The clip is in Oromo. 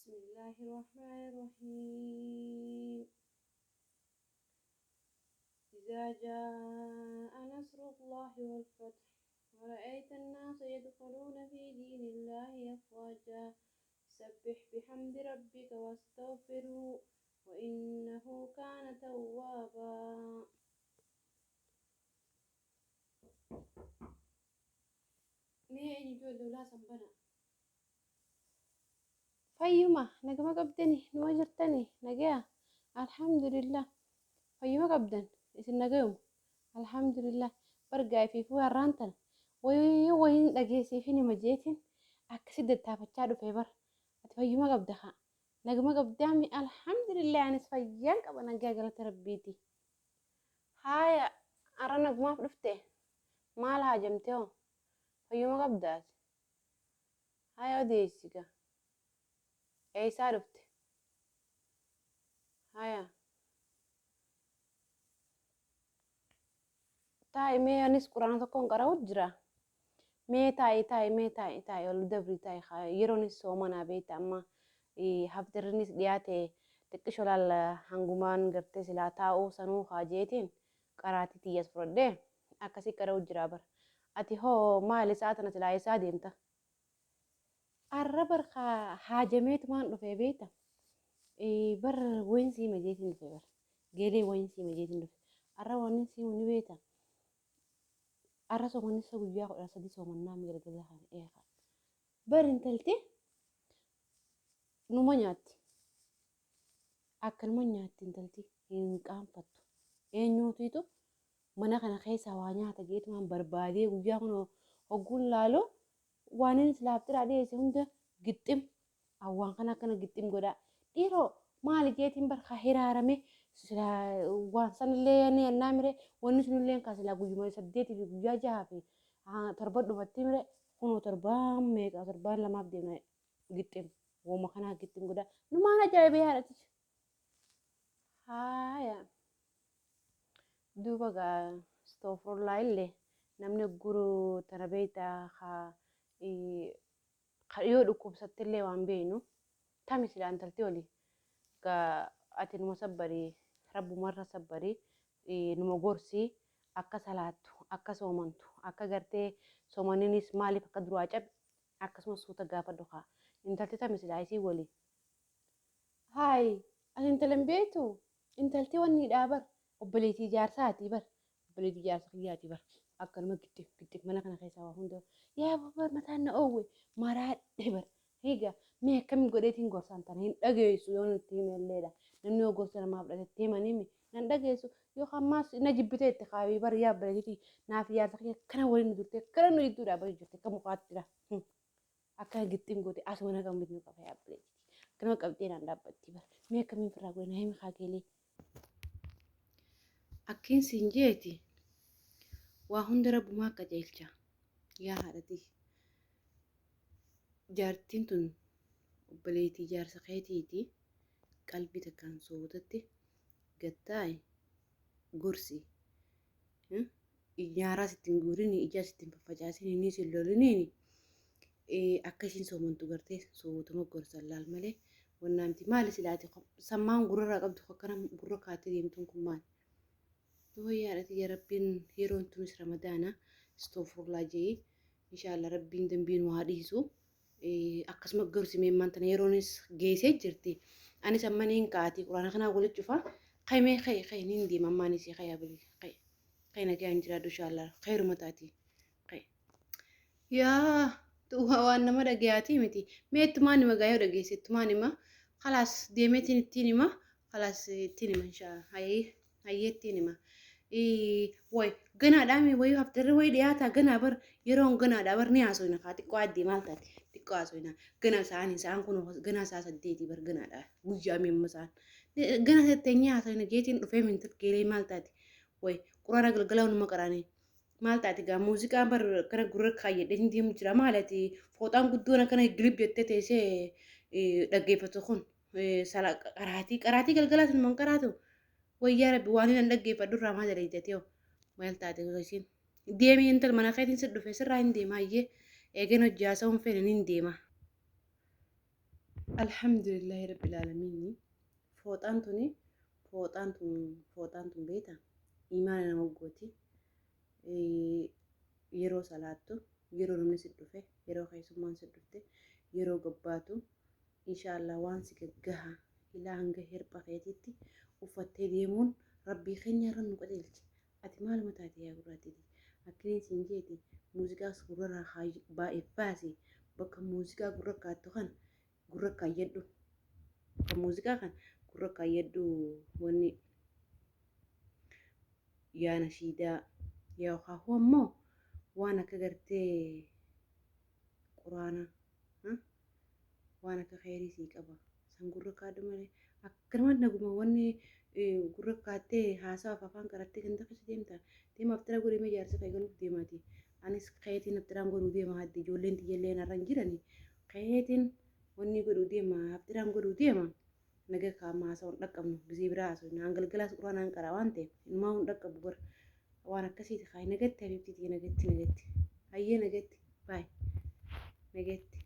بسم الله الرحمن الرحيم. إذا جاء نصر الله والفتح ورأيت الناس يدخلون في دين الله أفواجا سبح بحمد ربك واستغفره وإنه كان توابا. Mee eenyu ijoollee ulaa san bana. Fayyuma nagama qabdani numa jirtani nagaya alhamdulillah fayyuma qabdan isin nagayuma alhamdulillah bargaa ifiifuu har'aan tana wayii wayiin dhageessiifin hima jeetiin akkasi dattaafachaa dhufee bar ati fayyuma qabda kaa naguma qabdaami alhamdulillah anis fayyaan qaba nagaa galata rabbiiti. Haaya har'a nagumaaf dhufte maal haajamte hoo fayyuma qabda ati haaya odeessi gaa eessaa dhufte haaya taa'i mee anis quraana tokkoon qara'u jira mee taa'i taa'i mee taa'i taa'i ol dabri taa'i haa yeroonis soomanaa beekta amma haftirrinis dhiyaate xiqqisho laal hangumaan gartee silaa taa'uu sanuu haa jeetiin qaraatii tiyyas fudhadhee akkasii qara'u jira bar ati hoo maali sa'a tana silaa eessaa deemta arra bar haajameetumaan dhufee beekta bar wayin siima jeetiin dhufe bar geelee wayin siima jeetiin dhufe arra waan siimu ni beekta arra soomanni isa guyyaa 13 soomannaa galgala kana eega bar intalti numa nyaatti akkanuma nyaatti intalti hin qaanfattu eenyuutiitu mana kana keessaa waa nyaata jeetumaan barbaadee guyyaa kun hogguun laalu waan inni silaaf xiraa dhiyeesse hunda gixxim awwaan kana akkana gixxim godhaa dhiiroo maali jeetiin bar ka hiraarame silaa waan sanillee ni annaa mire wanni sunillee kan silaa guyyuma 8 fi guyyaa 6 fi 7 dhufatti mire kunoo torbaan meeqa torbaan lamaaf deemna gixxim wooma kanaa gixxim godhaa numaan ajaa'ibee haadhati haaya duuba gaa astaghfirullah illee namni guru tana beektaa haa yoo dhukkubsattillee waan beeknu tami silaa intalti oli gaa ati numa sabbarii rabbumarra sabbarii numa gorsii akka salaattu akka soomantu akka gartee soomaninis maaliif akka duraa cabe akkasumas suuta gaafadhu haa intalti tami silaa isii wali Haay ati intala hin beektu intalti wanni dhaa bar obboleettii jaarsaatii bar obboleettii jaarsa kiyyaatii bar akkanuma gixxif gixxif mana kana keessaa waa hunda yaa bar mataan na oowwe maraadhe bar egaa mee akkamiin godheetiin gorsaan tana hin dhageessu yoo nutti himelleedha namni yoo gorsa namaa fudhatetti himanii nan dhageessu yookaan maas na jibbitee itti kaayuu bar yaa obboleettii naaf jaarsa kiyya akkana waliin nu turte akkana nu jidduu dhaabbachuu jirte akka mukaatti dha akkana gixxim goote asuma na qabdu nu qaba yaa obboleettii akkanuma qabdee naan dhaabbatti bar mee akkamiin firraa godhe na himi kaakeelee. Akkiin siin jeeti waa hunda rabbumaa qajeelcha yaa haadhatii jaartiin tun obboleettii jaarsa keetiiti qalbii takkaan sootatti gattaa'i gorsi nyaaraas ittiin guurini ijaas ittiin faffacaasin inni sin loliniini akka isiin soomantu gartee sootuma gorsan laal malee wannaamti maali silaati sammaan gurrarraa qabdu akkana gurra kaatee deemtuun kun maali? Duuba yaadhati yaa rabbiin yeroon tunis ramadaana istoofurlaa jee inshaallah rabbiin dambii nu haa dhiisu. Akkasuma gorsi meemmaan tana yeroonis geessee jirti. Anis amma niin kaati quraana kanaa walitti cufa. Kaymee ka'e ka'e niin deema ammaanis ka'e abili ka'e ka'e nagaan jiraadhu inshaallah khayruma taati ka'e. Yaa waan nama dhagayaatii miti. Mee ittumaan hima gaa yoo dhageesse ittumaan hima. Kalaas deemeetiin ittiin hima. Kalaas ittiin hima inshaallah. Hayyee hayyee ittiin hima. Way ganaadhaa mi wayii haftirri wayii dhiyaataa ganaa bar yeroon ganaadhaa bar ni haasofna kaa xiqqoo addee maal taate xiqqoo haasofna ganaa sa'aan sa'aan kun ganaa sa'a 8 bar ganaadhaa guyyaa mi amma sa'aan ganaa teenyee haasofna jeetiin dhufee mintat geelee maal taate way quraana galgalaa numa qaraanii maal taate gaa muuziqaan bar kana gurra kaayyadhee hin deemu jira maal ati fooxaan guddoon akkana gilib jettee teessee dhaggeeffatu kun qaraatii qaraatii galgalaa sun qaraatu wayyaa rabbi waan hin dhaggeeffadhu irraa maal dalaydate hoo maal taate isiin deemee intal mana keetiin si dhufe sirraa hin deema hayyee eegeen hojii haasa'uun fedhan hin deema. Alhamdulillahi rabbil aalamiin. Fooxaan tuni fooxaan tun fooxaan tun beeta imaana nama gooti. Yeroo salaattu, yeroo namni si dhufe, yeroo keessummaan si dhufte, yeroo gabbaatu, inshaallah waan si gaggaha ilaa hanga hirpha keetiitti uffattee deemuun rabbii keenya irra nu qajeelche. Ati maaluma taate yaa gurraattiiti? Akkiniin siin jeeti muuziqaas gurrarraa baay'ee baasi. Bakka muuziqaa gurra kaattu kana gurra kaayyadhu. Bakka muuziqaa kana gurra kaayyadhu. Wanni yaa nashiidaa yaa kaahuu ammoo waan akka gartee quraana waan akka kheyrii sii qaba. San gurra kaadhu malee akkanuma naguma wanni gurra kaattee haasawaaf afaan qarattee ganda keessa deemta. Deema, aftira godhee mee jaarsa kee galuuf deemaati. Anis keetiin aftiraan godhuu deema, haddi ijoolleen tiyyallee narra hin jirani. Keetiin wanni godhuu deema, aftiraan godhuu deema. Naga kaama haasawaa hin dhaqqabnu, gisee biraa haasawaa naan galgalaas quraanaan qaraa waan ta'eef ilmaa hin dhaqqabu bara. Waan akkasiiti kaay. Nagatti, habiibtii tiyya, nagatti, nagatti, hayyee, nagatti, baay, nagatti.